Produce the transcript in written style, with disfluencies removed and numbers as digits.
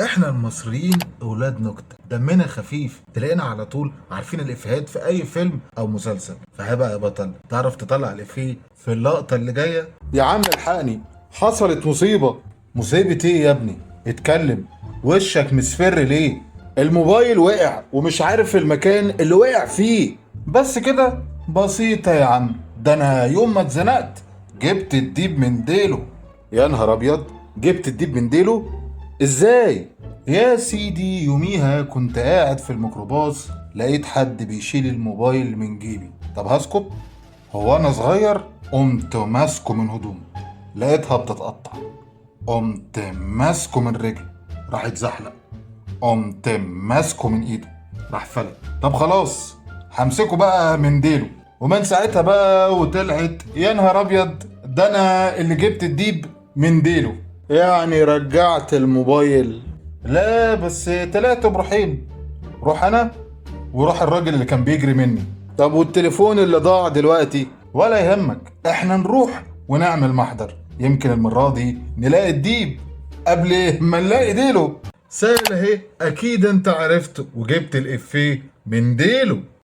احنا المصريين اولاد نكته، دمنا خفيف، تلاقينا على طول عارفين الافيهات في اي فيلم او مسلسل. فهبقى يا بطل تعرف تطلع الافيه في اللقطة اللي جاية؟ يا عم الحقني، حصلت مصيبه. مصيبة ايه يا ابني؟ اتكلم، وشك مصفر ليه؟ الموبايل وقع ومش عارف المكان اللي وقع فيه. بس كده؟ بسيطة يا عم، ده انا يوم ما اتزنقت جبت الديب من ديله. يا نهار ابيض، جبت الديب من ديله ازاي؟ يا سيدي يوميها كنت قاعد في الميكروباص، لقيت حد بيشيل الموبايل من جيبي. طب هسكت؟ هو انا صغير؟ قمت ماسكه من هدومه، لقيتها بتتقطع. قمت ماسكه من رجله، راح اتزحلق. قمت ماسكه من ايده، راح فلت. طب خلاص همسكه بقى من ديله. ومن ساعتها بقى وطلعت يا نهار ابيض، ده انا اللي جبت الديب من ديله. يعني رجعت الموبايل؟ لا بس طلعت بروحين، روح انا وروح الراجل اللي كان بيجري مني. طب والتليفون اللي ضاع دلوقتي؟ ولا يهمك، احنا نروح ونعمل محضر، يمكن المرة دي نلاقي الديب قبل ما نلاقي ديله. سهل اهي، اكيد انت عرفت وجبت الافيه من ديله.